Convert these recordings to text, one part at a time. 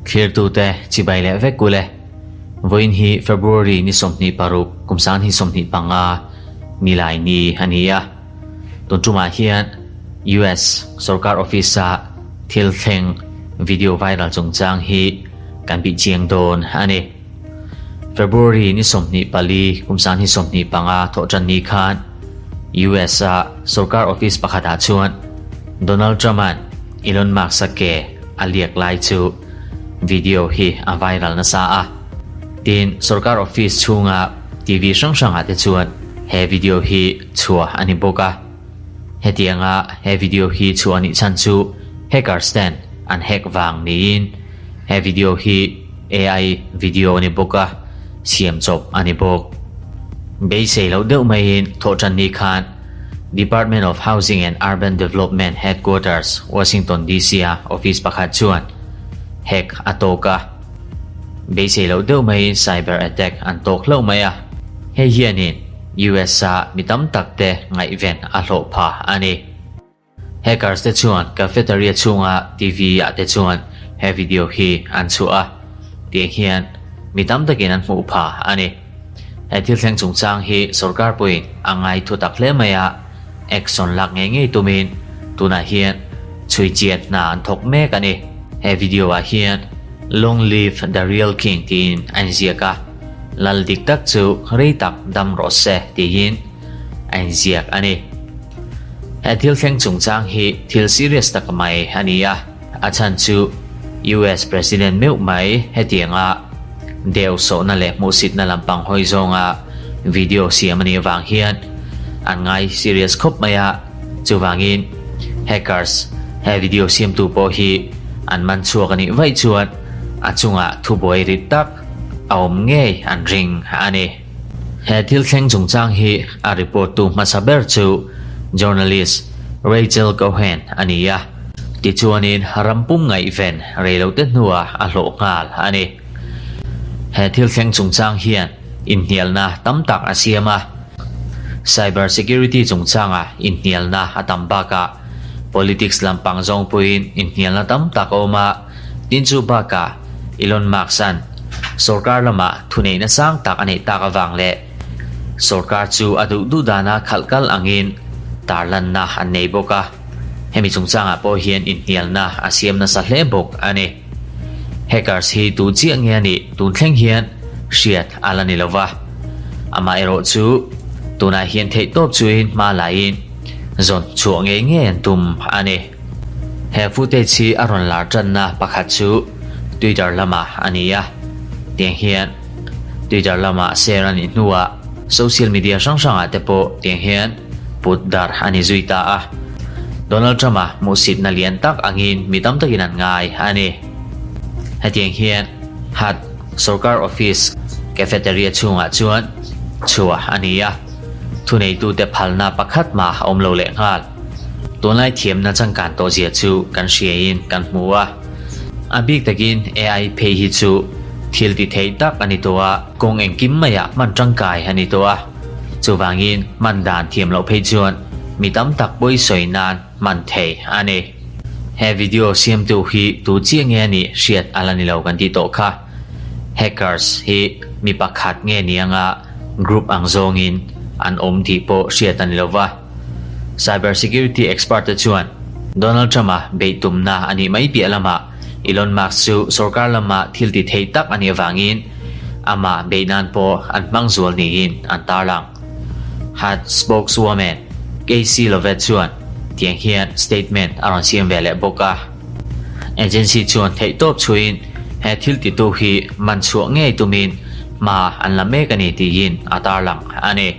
Thlirtute chibai leh vek ule. Vawiin hi February ni 26 kum sang hi 25 nilai ni a ni a. Tun tumah hian US sorkar office a thil thleng video viral chungchang hi kan bih chiang dawn a ni. February ni 24 kum sang hi 25 thawh tan ni khan US a sorkar office pakhatah chuan Donald Trump-a'n Elon Musk-a ke a liak lai chu video hi a viral nasa a. Tin, sorkar office chhunga TV hrang hrangah te chuan he video hi chhuah a ni bawk a. Hetianga he video hi chhuah a nih chhan chu hackers ten an hack vang niin he video hi AI video a ni bawk a, siam chawp a ni bawk. Beisei loh deuh maiin thawhtan ni khan Department of Housing and Urban Development Headquarters, Washington DC-a office pakhat chuan hack a tawk a. Beisei loh deuh maiin cyber attack an tawk hlauh mai a. Hei hianin US-a mi tam tak te ngaihven a hlawh pha a ni. Hackers te chuan cafeteria chhunga TV ah te chuan he video hi an chhuah a, tiang hian mi tam takin an hmuh pha a ni. He thil thleng chungchang hi sorkar pawhin a ngai thu tak hle mai a, action lak ngei ngei tumin tunah hian chhui chian hna an thawk mek a ni. He video ah hian Long live the real king tiin a inziak a, Lal dik tak chu rei tak dam rawh se tiin a inziak a ni. He thil thleng chungchang hi thil serious tak mai a ni a, a chhan chu US President meuh mai hetianga deu sawhna leh hmuhsitna lampang hawi zawnga video siam a nih avang hian an ngai serious khawp mai a, chuvangin hackers he video siamtu pawh hi an man chhuak a nih vaih chuan a chungah thubuai rit tak a awm ngei an ring a ni. He thil thleng chungchang hi a report tu hmasa ber chu journalist Rachel Cohen a ni a, tichuanin ram pum ngaihven reilote hnuah a hlawh nghal a ni. He thil thleng chungchang hian inhnialna tam tak a siam a, cyber security chungchanga inhnialna a tam bakah politics lampang zawng pawhin inhnialna tam tak a awm a, Tin chu bakah Elon Musk-a'n sorkar lamah thuneihna sang tak a neih tak avang leh sorkar chu a duh duh dana khalh kal angin tarlanna an nei bawk a, hemi chungchangah pawh hian inhnialna a siam nasa hle bawk a ni. Hackers hi tu chiah nge a nih tun thleng hian hriat a la ni lova, amaherawh chu tunah hian theihtawp chuin hma laiin zawn chhuah ngei ngei an tum a ni. He footage hi a rawn lar tanna pakhat chu Twitter lamah a ni a, tiang hian Twitter lamah share a nih hnuah social media hrang hrangah te pawh tiang hian put darh a ni zui ta a. Donald Trump-a hmuhsitna lian tak angin mi tam takin an ngai a ni. Hetiang hian HUD sorkar office cafeteria chhungah chuan chhuah a ni a, thuneitute phalna pakhat mah a awm lo lehnghal. Tunlai thiamna changkan tawh zia chu kan hriaiin kan hmu a, a bik takin AI phei hi chu thil ti thei tak a ni tawh a, kawng engkim maiah hman tangkai a ni tawh a, chuvangin hman dan thiam loh phei chuan mi tam tak pawi sawi nan hman thei a ni. He video siamtu hi tu chiah nge a nih hriat a la ni lo kan tih tawh kha. Hackers hi mi pakhat nge ni anga group ang zawngin an awm tih pawh hriat a ni lo va. Cyber security expert te chuan Donald Trump-a beih tumna a nih mai piah lamah Elon Musk chu sorkar lama thil ti thei tak a nih avangin amah beih nan pawh an hmang zual niin an tarlang. HUD spokeswoman Casey Lovett chuan tiang hian statement a rawn siam ve leh bawk a. Agency chuan theihtawp chhuiin he thil titu hi man chhuah ngei tumin hma an la mek a ni tiin a tarlang a ni.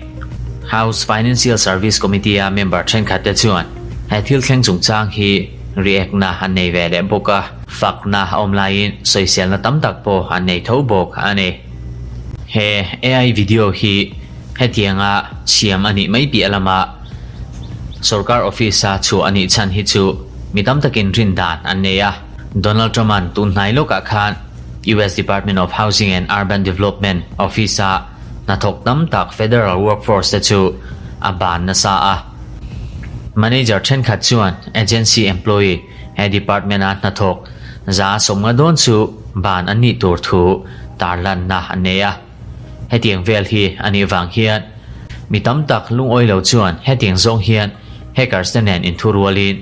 House Financial Service Committee-a member thenkhatte chuan he thil thleng chungchang hi react-na an nei ve leh bawk a, fakna a awm laiin sawiselna tam tak pawh an nei tho bawk a ni. He AI video hi hetianga siam a nih mai piah lama sorkar office-a chhuah a nih chhan hi chu mi tam takin rin dan an nei a. Donald Trump-a'n tun hnai lawkah khan US Department of Housing and Urban Development office-a Hnathawk tam tak federal workforce te chu a ban nasa a. Manager thenkhat chuan agency employee he department-a hnathawk 150 dawn chu ban an nih tur thu tarlanna an nei a. Hetiang vel hi a nih vang hian mi tam tak lungawi lo chuan hetiang zawng hian hackers te nen inthurualin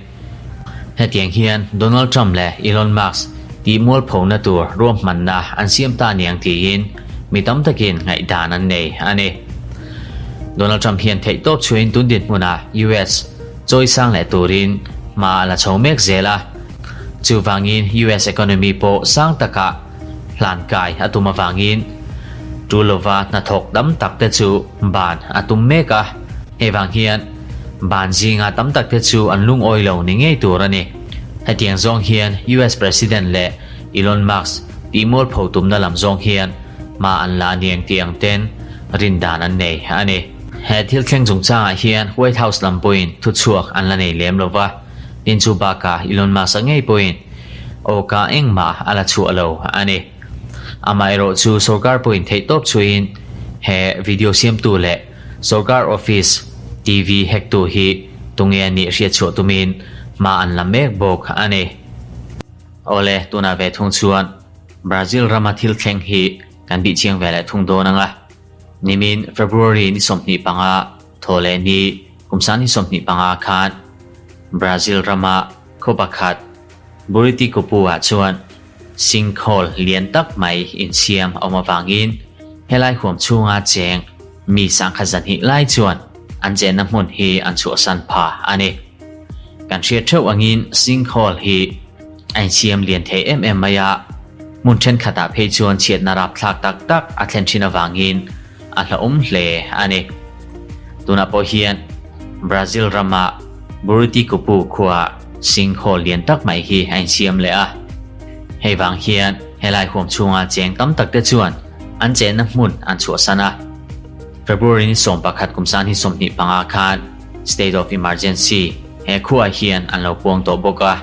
hetiang hian Donald Trump leh Elon Musk tih mualphona tur ruahmanna an siam ta niang tiin mi tam takin ngaihdan an nei a ni. Donald Trump hian theihtawp chhuahin tun dinhmunah US chawisang leh turin hma a la chho mek zel a, chuvangin US economy pawh sang takah hlan kai a tum avangin tul lova hnathawk tam tak te chu ban a tum mek a, hei vang hian ban zinga tam tak te chu an lungawi lo ni ngei tur a ni. Hetiang zawng hian US President leh Elon Musk tih mualpho tumna lam zawng hian hma an la aniang tih ang ten rin dan an nei a ni. He thil thleng chungchangah hian White House lam pawhin thuchhuak an la nei lem lo va, tin chu bakah Elon Musk-a ngei pawhin awka engmah a la chhuah lo a ni. Amaherawh chu sorkar pawhin theihtawp chhuihin he video siamtu leh sorkar office TV hack-tu hi tunge a nih hriatchhuah tumin hma an la mek bawk a ni. Awle, tunah ve thung chuan Brazil rama thil thleng hi kan bih chiang ve leh thung dawn ang a. Nimin February ni 25 thaw leh ni kum sang ni 25 khan Brazil rama khaw pakhat Buriticupu-ah chuan sinkhole lian tak mai insiam a awm avangin helai huam chhunga cheng mi 1200 lai chuan an chenna hmun hi an chhuahsan pha a ni. Kan hriat theuh angin sinkhole hi a insiam lian thei em em mai a, hmun thenkhatah phei chuan chhiatna rapthlak tak tak a thlen thin avangin a hlauhawm hle a ni. Tunah pawh hian Brazil rama Buriticupu khuaah sinkhole lian tak mai hi a insiam leh a. Hei vang hian helai huam chhunga cheng tam tak te chuan an chenna hmun an chhuahsan a. February ni 11 kum 2025 khan State of Emergency he khuaah hian an lo puang tawh bawk a.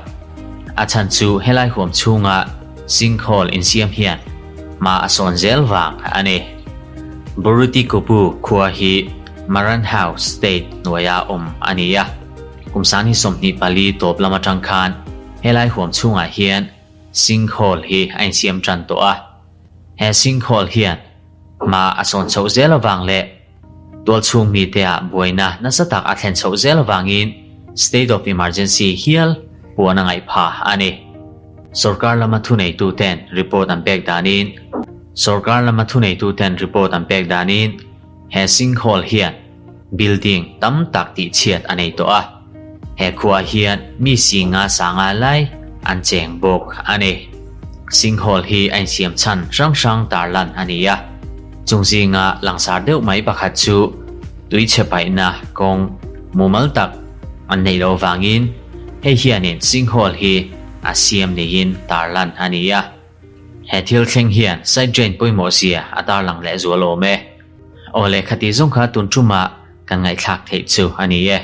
A chhan chu helai huam chhunga sinkhole insiam hian hma a sawn zel vang a ni. Buriticupu khua hi Maranhao State hnuaia awm a ni a. Kum 2024 tawp lam atang khan helai huam chhungah hian sinkhole hi a insiam tan tawh a. He sinkhole hian hma a sawn chhoh zel avang leh tualchhung mite-ah buaina nasa tak a thlen chhoh zel avangin State of Emergency hial puan a ngaih pha a ni. Sorkar lama thuneituten report an pek danin Sorkar lama thuneituten report an pek danin he sinkhole hian building tam tak tihchhiat a nei tawh a. He khuaah hian mi singa sanga lai an cheng bawk a ni. Sinkhole hi a insiam chhan hrang hrang tarlan a ni a. Chung zinga langsar deuh mai pakhat chu tuichhe paihna kawng mumal tak an neih loh avangin hei hianin sinkhole hi a siam niin tarlan a ni a. He thil thleng hian side drain pawimawh zia a tarlang leh zual awm e. Aw lehkha tih zawng kha tun tumah kan ngaihthlak theih chu a ni e.